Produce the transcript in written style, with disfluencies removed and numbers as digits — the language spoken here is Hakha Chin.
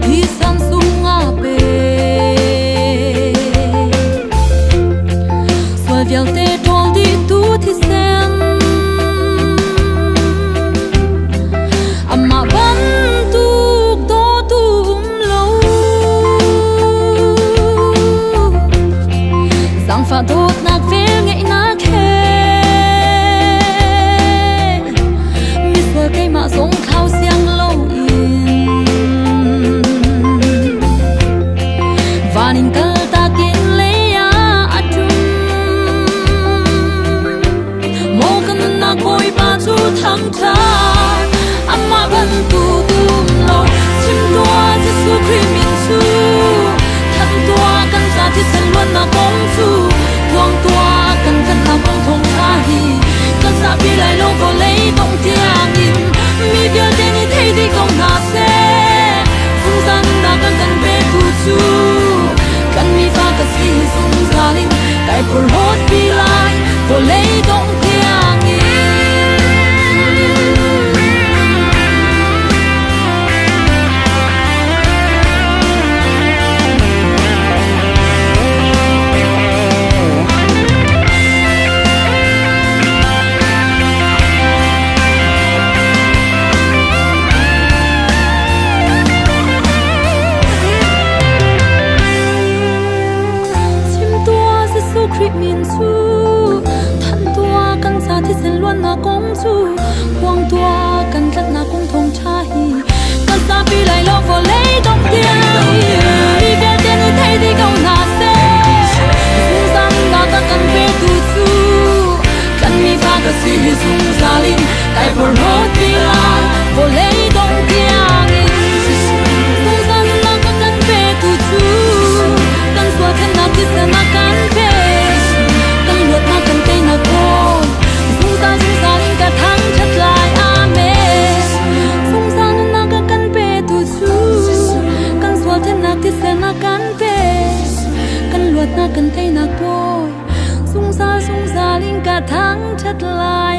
Thi sung a pe. Sual vialte ṭawl dih tu thisen. Amah bantuk dawtu um lo. Zaangfah dawtnak vel ngeihnak he misual keimah zong thlau siang loin van in kaltak in lei ah a ṭum. Maw ka nunnak Bawipa cu thangṭhat, amah bantuk um lo. Chim tuah Jesuh Khrih min cu, thanh tuah kan ca thisen luannak kong cu, phuang tuah kan tlanhnak kong thawngṭha hi, kan zapi lai lo vawlei dongh tiangin. Mi vialte nih thei dih ko hna seh, zungzal nunnak kan kan petu cu, kan mifa ka si zungzal in kai porhlawt pi lai vawlei dongh tiangin. Chim tuah Jesuh Khrih min cu, thanh tuah kan ca thisen luannak kong cu, phuang tuah kan tlanhnak kong thawngṭha hi, kan zapi lai lo vawlei dongh tiang mi vialte nih thei dih ko hna seh. Zungzalnak a kan petu cu kan mi fa ka si zungzal in kai porhlawt ti lai vawlei dongh tiangin. Zungzalnak a kan petu cu kan sual khennak thisen a kan pe, kan luatnak kan teinak kawl zungzal zungzal in ka thangṭhat lai. Amen. Zungzal nunnak a kan petu cu kan sual thennak thisen a kan pe, kan luatnak kan teinak bawi zungzal zungzal in ka thangṭhat lai.